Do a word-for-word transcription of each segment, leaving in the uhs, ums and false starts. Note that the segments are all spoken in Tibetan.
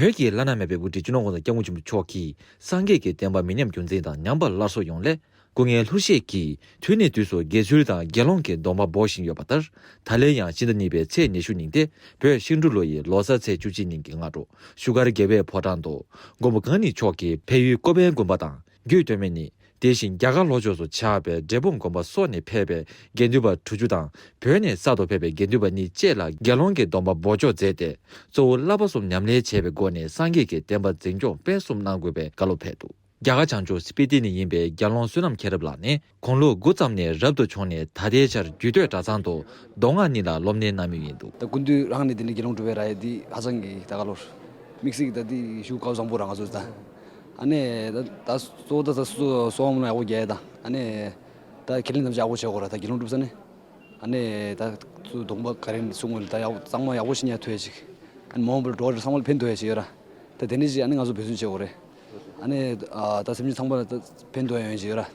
བོད་ཀྱི་བླ་ན་མེད་པའི་དབུ་ཁྲིད་སྤྱི་ནོར་༸གོང་ས་༸སྐྱབས་མགོན་ཆེན་པོ་མཆོག་གིས་སངས་རྒྱས་ཀྱི་བསྟན་པ་མི་ཉམས་རྒྱུན་འཛིན་དང་ཉམས་པ་སླར་གསོ་ཡོང་སླད། སྐུ་ངལ་ལྷུར་བཞེས་ཀྱིས་དུས་ནས་དུས་སུ་དགེ་ཚུལ་དང་དགེ་སློང་གི་སྡོམ་པ་འབོགས་བཞིན་ཡོད་པ་ལྟར། ད་ལན་ཡང་ཕྱི་ཟླ་གཉིས་པའི་ཚེས་ཉི་ཤུ་ཉིན་ཏེ། བོད་ཤིང་འབྲུག་ལོ་ཡི་ལོ་གསར་ཚེས་བཅུ་གཅིག་ཉིན་གྱི་སྔ་དྲོ། བཞུགས་སྒར་རྒྱལ་བའི་ཕོ་བྲང་དུ། མགོན་པོ་གང་ཉིད་མཆོག་གིས་བལ་ཡུལ་ཀོ་པན་དགོན་པ་དང་རྒྱུད་སྟོད་སྨད་གཉིས། དེ་བཞིན་རྒྱ་གར་ལྷོ་ཕྱོགས་སུ་ཆགས་པའི་འབྲས་སྤུངས་དགོན་པ་སོགས་ནས་ཕེབས་པའི་དགེ་འདུན་པ་དྲུག་ཅུ་དང་། བོད་ནས་གསར་དུ་ཕེབས་པའི་དགེ་འདུན་པ་གཉིས་བཅས་ལ་དགེ་སློང་གི་སྡོམ་པ་འབོགས་འཇོག་མཛད་དེ། གཙོ་བོ་བསླབ་པ་གསུམ་ཉམས་ལེན་བྱས་པའི་སྒོ་ནས་སངས་རྒྱས་ཀྱི་བསྟན་པ་འཛིན་སྐྱོང་སྤེལ་གསུམ་གནང་དགོས་པའི་བཀའ་སློབ་ཕེབས་འདུག་རྒྱ་གར་བྱང་ཕྱོགས་སྤི་ཏི་ནས་ཡིན་པའི་དགེ་སློང་བསོད་ནམས་མཁྱེན་རབ་ལགས་ནི། དགུང་ལོ་དགུ་ཙམ་ནས་རབ་ཏུ་བྱུང་ནས་ད་ལྟའི་ཆར་རྒྱུད་སྟོད་གྲྭ་ཚང་དུ་མདོ་སྔགས་གཉིས་ལ་སློབ་གཉེར་གནང་མུས་ཡིན་འདུག་ད་སྐུ་མདུན་རང་ནས་དེ་འདྲའི་དགེ་སློང་གྲུབ་པའི་ར་ཡ་འདི་ཧ་ཅང་གི་ད་ག་ལོར་དམིགས་བསལ་གྱི་ད་འདི་ཞུ་དགའ་བོ་བཟང་པོ་རང་ང་ཚོ་ད། ཨ་ནེ་ད་ད་གཙོ་བོ་ད་ད་གསོ་བ་མོ་ཡག་པོ་རྒྱག་ཡ་ད། ཨ་ནེ་ད་ཁས་ལེན་ཐམས་ཅད་ཡག་པོ་བྱེད་དགོས་ར། ད་དགེ་སློང་གྲུབ་ས་ནས། ཨ་ནེ་ད་ཚུ་གདོང་པ་ག་རེ་གསུང་བ་ལ་ད་ཡག་པོ་གཙང་མ་ཡག་པོ་ཞིག་ཉར་ཐུབ་ཡ་ཅིག་ཨ་ནེ་མ་འོངས་པར་འགྲོ་བ་རེ་ཚང་མ་ལ་ཕན་ཐོགས་ཡ་ཅིག་ཡོད་ར། ད་དེ་འདྲ་ཞིག་ཨ་ནེ་ང་ཚོ་འབད་བརྩོན་བྱེད་དགོས་རེད། ཨ་ནེ་ཨ་ད་སེམས་ཅན་ཚང་མ་ལ་ད་ཕན་ཐོགས་ཡ་ཡོང་ཅིག་ཡོད་ར།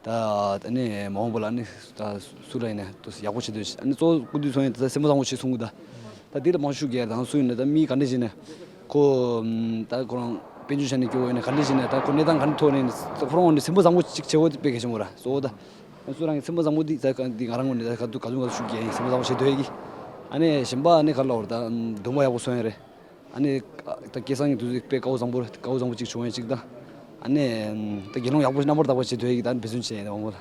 ད་ཨ་ནེ་མ་འོངས་པ་ལ་ཨ་ནེ་ད་སུ་ལ་ཡིན་ན་ད་ཡག་པོ་བྱེད་འདོད་ཅིག་ཨ་ནེ་གཙོ་བོ་སྐུ་མདུན་ཚོ་ཡིན་ད་སེམས་པ་བཟང་པོ་བྱེད་གསུང་གི་ད། ད་འདི་ལ་མང་ཤོས་ཀྱི་དང་སུ་ཡིན་ན་ད་མི་ག་འདྲ་ཞིག་ན་ཁོ་ད་ཁོ་རང་དཔལ་འབྱོར་ཆ་ནས་སྐྱོ་བོ་ཡིན་ན་ག་འདྲ་ཞིག་ན་ད་ཁོ་གནས་སྟངས་ག་འདྲ་ཐོག་ནས་ཁོ་རང་ནས་སེམས་པ་བཟང་པོ་ཅིག་བྱེད་དགོས་དཔེ་གལ་ཆེན་པོ་ར་གཙོ་བོ་ད། སུ་རང་གི་སེམས་པ་བཟང་པོ་འདི་ད་ག་འདི་ང་རང་ངོས་ནས་ད་ག་དུ་ག་ཚོད་ག་ཚོད་ཤུགས་རྒྱག་ཡིན་སེམས་པ་བཟང་པོ་བྱེད་འདོད་ཀྱི། ཨ་ནེ་གཞན་པ་ཨ་ནེ་ག་ལ་བར་ད་སྡོམ་པ་ཡག་པོ་སོང་ཡ་རེད། ཨ་ནེ་ད་སྐལ་བཟང་གི་དུས་ཚོད་དཔེ་དགའ་བོ་བཟང་པོ་རེད། དགའ་བོ་བཟང་པོ་ཅིག་བྱུང་ཡ་ཅིག་ད། ཨ་ནེ་ད་དགེ་སློང་ཡག་པོ་རྣམ་པར་དག་པ་བྱེད་འདོད་ཀྱི་ད་འབད་བརྩོན་བྱེད་ཡ་ཡིན་ད་མང་པོ་ད།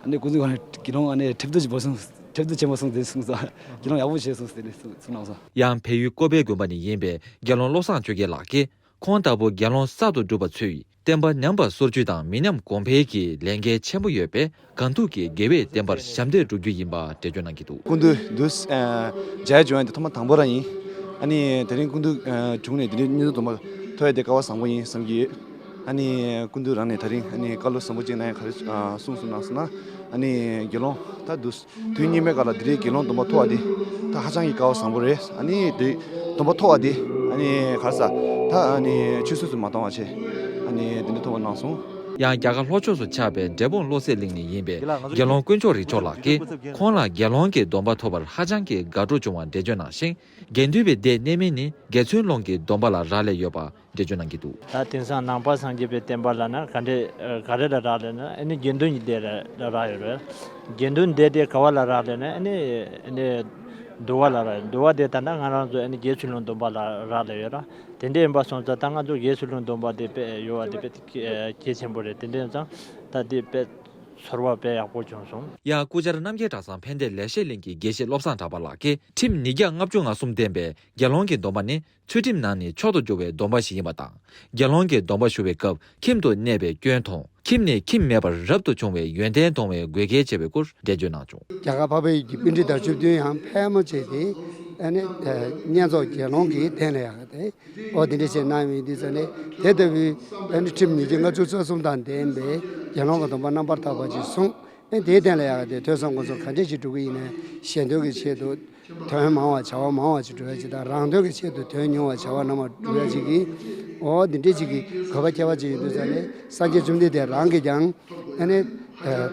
ཨ་ནེ་ཀུན་གཟིགས་ཁོ་རང་གི་ལོང་ཨ་ནེ་ཁྲིབ་ཏུ་ཅིག་བོ་སོང་། ཁྲིབ་ཏུ་ཆེན་པོ་སོང་དེ་སོང་ས། གི་ལོང་ཡག་པོ་བྱས་སོང་ཟེར་ནས་གསུངས་གནང་སོང་། ཡང་བལ་ཡུལ་ཀོ་པའི་དགོན་པ་ནས་ཡིན་པའི་དགེ་སློང་བློ་བཟང་ཆོས་རྒྱལ་ལགས་ཀྱིས། ཁོང་ལྟ་བུ་དགེ་སློང་གསར་དུ་བསྒྲུབས་པ་ཚོས་བསྟན་པ་ཉམས་པ་སོར་ཆུད་དང་མི་ཉམས་གོང་འཕེལ་གྱི་ལས་འགན་ཆེན་པོ་ཡོད་པས་གང་ཐུབ་ཀྱིས་དགེ་བའི་བསྟན་པར་ཞབས་འདེགས་སྒྲུབ་རྒྱུ་ཡིན་པ་འགྲེལ་བརྗོད་གནང་གི་འདུག་སྐུ་མདུན་འདུག་མཇལ་བྱུང་ཡ་དེ་ཐོག་མ་དང་པོ་རང་ཡིན། ཨ་ནི་དེ་རིང་སྐུ་མདུན་བྱུང་ནས་དེ་རིང་སྙིང་སྟོབས་དུ་མ་ཐོབ་ཡ་དེ་སྐལ་བ་བཟང་པོ་ཡིན་བསམ་གྱི་ཡོད། ཨ་ནི་སྐུ་མདུན་རང་ནས་ད་རིང་ཨ་ནི་བཀའ་སློབ་བཟང་པོ་ཅིག་གནང་ཡ་ག་རེ་གསུངས་སོང་གནང་སོང་ན། ཨ་ནི་དགེ་སློང་ད་འདུག་དུས་སྙིགས་མའི་སྐབས་ལ་འདི་འདྲའི་དགེ་སློང་སྡོམ་པ་ཐོབ་པ་འདི་ད་ཧ་ཅང་གི་སྐལ་བ་བཟང་པོ་རེད། ཨ་ནི་འདི་སྡོམ་པ་ཐོབ་པ་འདི་ཨ་ནི་ག་རེ་ཟ་ད་ཨ་ནི་ཆུད་ཟོས་སུ་མ་གཏོང་བ་བྱས་ཨ་ནི་འདི་འདྲ་ཐོབ་པ་གནང་སོང་། ཡང་རྒྱ་གར་ལྷོ་ཕྱོགས་སུ་ཆགས་པའི་འབྲས་སྤུངས་བློ་གསལ་གླིང་ནས་ཡིན་པའི་དགེ་སློང་དཀོན་མཆོག་རིག་མཆོག་ལགས་ཀྱིས་ཁོང་ལ་དགེ་སློང་གི་སྡོམ་པ་ཐོབ་པར་ཧ་ཅང་གི་དགའ་སྤྲོ་བྱུང་བ་འགྲེལ་བརྗོད་གནང་ཞིང་། དགེ་འདུན་པའི་སྡེ་གནས་མིན་ནི་དགེ་ཚུལ་སློང་གི་སྡོམ་པ་ལ་རག་ལས་ཡོད་པ། འགྲེལ་བརྗོད་གནང་གི་འདུག་ད་དེང་སང་ནང་པ་སངས་རྒྱས་པའི་བསྟན་པ་ལ་ན་ག་འདྲས་ག་རེ་ལ་རག་ལས་ན་ཨ་ནི་དགེ་འདུན་གྱི་སྡེ་ལ་རག་ཡོད་རེད། དགེ་འདུན་སྡེ་དེ་ག་བ་ལ་རག་ལས་ན་ཨ་ནི་ཨ་ནི་འདུལ་བ་ལ་རག་འདུལ་བ་དེ་ད་ལྟ་ང་རང་ཚོ་ཨ་ནི་དགེ་ཚུལ་སློང་སྡོམ་པ་ལ་རག་ལས་ཡོད་ར། དེ་འདྲས་ཡིན་པ་སོང་ཙང་ད་ང་ཚོ་དགེ་ཚུལ་སློང་སྡོམ་པ་དེ་དཔེ་ཡོད་བ་དེ་དཔེ་གལ་ཆེན་པོ་རེད། དེ་འདྲས་ཙང་ད་དེ་དཔེ་ཚོར་བ་དཔེ་ཡག་པོ་བྱུང་སོང་། ཡང་སྐུ་བཅར་རྣམ་རྒྱལ་གྲྭ་ཚང་ཕན་བདེ་ལེགས་བཤད་གླིང་གི་དགེ་བཤེས་བློ་བཟང་གྲགས་པ་ལགས་ཀྱིས་ཁྲིམས་ཉིས་བརྒྱ་ལྔ་བཅུ་ང་གསུམ་ལྡན་པའི་དགེ་སློང་གི་སྡོམ་པ་ནི། ཚུལ་ཁྲིམས་ནང་ནས་མཆོག་ཏུ་གྱུར་བའི་སྡོམ་པ་ཞིག་ཡིན་པ་དང་། དགེ་སློང་གི་སྡོམ་པ་ཞུ་བའི་སྐབས་ཁྱིམ་དུ་གནས་པའི་སྐྱོན་མཐོང་། ཁྱིམ་ནས་ཁྱིམ་མེད་པར་རབ་ཏུ་བྱུང་བའི་ཡོན་ཏན་མཐོང་བའི་དགོས་གལ་ཆེ་བའི་སྐོར་འགྲེལ་བརྗོད་གནང་བྱུང་། རྒྱ་གར་འཕགས་པའི་ཡུལ་གྱི་པཎྜི་ཏ་བཅུ་བདུན་ཡང་ཕལ་མོ་ཆེ་དེ་ཨ་ནི་བསྙེན་རྫོགས་དགེ་སློང་གི་རྟེན་ལ་ཡག་སྟེ་ཨོ་དེ་འདྲ་བྱས་གནང་ཡོད་དུས་ཙང་ནས་དེ་ལྟ་བུའི་ཨ་ནི་ཁྲིམས་ཉིས་བརྒྱ་ལྔ་བཅུ་རྩ་གསུམ་དང་ལྡན་པའི་དགེ་སློང་གི་སྡོམ་པ་རྣམ་པར་དག་པ་ཅིག་བཟུང་། ཨེ་དེའི་སྟེང་ལ་ཡག་དེ་ཐོས་བསམ་སྒོམ་གསུམ་ག་འདྲས་ཅིག་སྒྲུབ་ཀྱི་ཡིན་ནའི་ཞལ་འདོན་གྱི་ཆེད་དུ་དོན་མང་བ་བྱ་བ་མང་བ་ཅིག་སྒྲུབ་ཡ་ཅིག་དང་རང་དོན་གྱི་ཆེད་དུ་དོན་ཉུང་བ་བྱ་བ་རྣམ་པ་སྒྲུབ་ཡ་ཅིག་གིས་འོ་འདི་འདྲས་ཅིག་གི་དགོས་པ་ཁྱད་པར་ཅིག་ཡོད་དུས་ཙང་ནས་སངས་རྒྱས་བཅོམ་ལྡན་འདས་རང་གིས་ཀྱང་ཨ་ནི་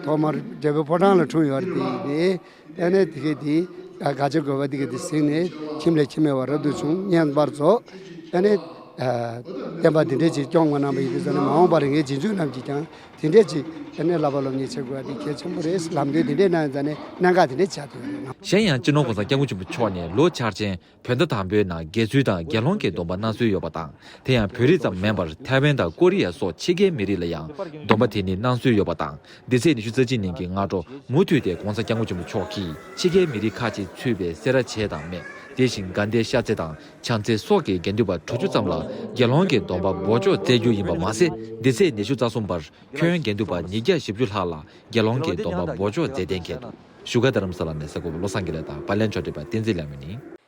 ཐོག་མར་འབྲས་བུ་ཕོ་བྲང་ལ་འཁྲུངས་ཡོད་རེད་དེ་ཡིན་ནའི་ཨ་ནི་དེ་གའི་དེ་དགག་བྱ་དགོས་པ་དེ་གའི་དེ་ཟིན་ནས་ཁྱིམ་ལས་ཁྱིམ་མེད་པར་རབ་ཏུ་བྱུང་བསྙེན་པར་རྫོགས་ཨ་ནི་བསྟན་པ་འདི་འདྲས་ཅིག་སྐྱོང་བ་གནང་བ་ཡིན་དུས་ཙང་ནས་མ་འོངས་པར་ངའི་རྗེས་འཇུག་རྣམས་ཀྱིས་ཀྱང་། དེ་འདྲས་ཅིག་ཨ་ནི་བསླབ་པ་སློབ་གཉེར་བྱེད་དགོས་པ་དེ་གལ་ཆེན་པོ་རེད། ལམ་སྟོན་དེ་འདྲས་གནང་ཡོད་ཙང་ནས་གནད་འགག་དེ་འདྲས་ཆགས་ཐུབ་ཡོད་རེད། གཞན་ཡང་སྤྱི་ནོར་༸གོང་ས་༸སྐྱབས་མགོན་ཆེན་པོ་མཆོག་ནས་ལོ་འཆར་ཅན་བོད་ཟླ་དང་པོའི་ནང་དགེ་ཚུལ་དང་དགེ་སློང་གི་སྡོམ་པ་གནང་སྲོལ་ཡོད་པ་དང་། དེ་ཡང་བོད་རིགས་ཙམ་མིན་པར་ཐའེ་ཝན་དང་ཀོ་རི་ཡ་སོགས་ཕྱི་རྒྱལ་མི་རིགས་ལ་ཡང་སྡོམ་པ་དེ་ནི་གནང་སྲོལ་ཡོད་པ་དང་། འདི་ཚེས་ཉི་ཤུ་རྩ་གཅིག་ཉིན་གྱི་སྔ་དྲོ་མུ་མཐུད་དེ་༸གོང་ས་༸སྐྱབས་མགོན་ཆེན་པོ་མཆོག་གིས་ཕྱི་རྒྱལ་མི་རིགས་ཁག་ཅིག་ཚུད་པའི་སེ་ར་བྱེས་དང་སྨད། དེ་བཞིན་དགའ་ལྡན་ཤར་རྩེ་དང་བྱང་རྩེ་སོགས་ཀྱི་དགེ་འདུན་པ་དྲུག་ཅུ་ཙམ་ལ་དགེ་སློང་གི་སྡོམ་པ་འབོགས་འཇོག་མཛད་རྒྱུ་ཡིན་པ་མ་ཟད། འདི་ཚེས་ཉི་ཤུ་རྩ་གསུམ་པར། ཁྱོན་དགེ་འདུན་པ་ཉིས་བརྒྱ་བཞི་བཅུ་ལྷག་ལ་དགེ་སློང་གི་སྡོམ་པ་འབོགས་འཇོག་མཛད་གཏན་འཁེལ་འདུག་བཞུགས་སྒར་རྡ་རམ་ས་ལ་ནས་གསར་འགོད་པ་བློ་བཟང་དགེ་ལེགས་དང་པར་ལེན་ཕྱོགས་སྒྲིག་པ་བསྟན་འཛིན་ལྷ་མོ་ཡིན།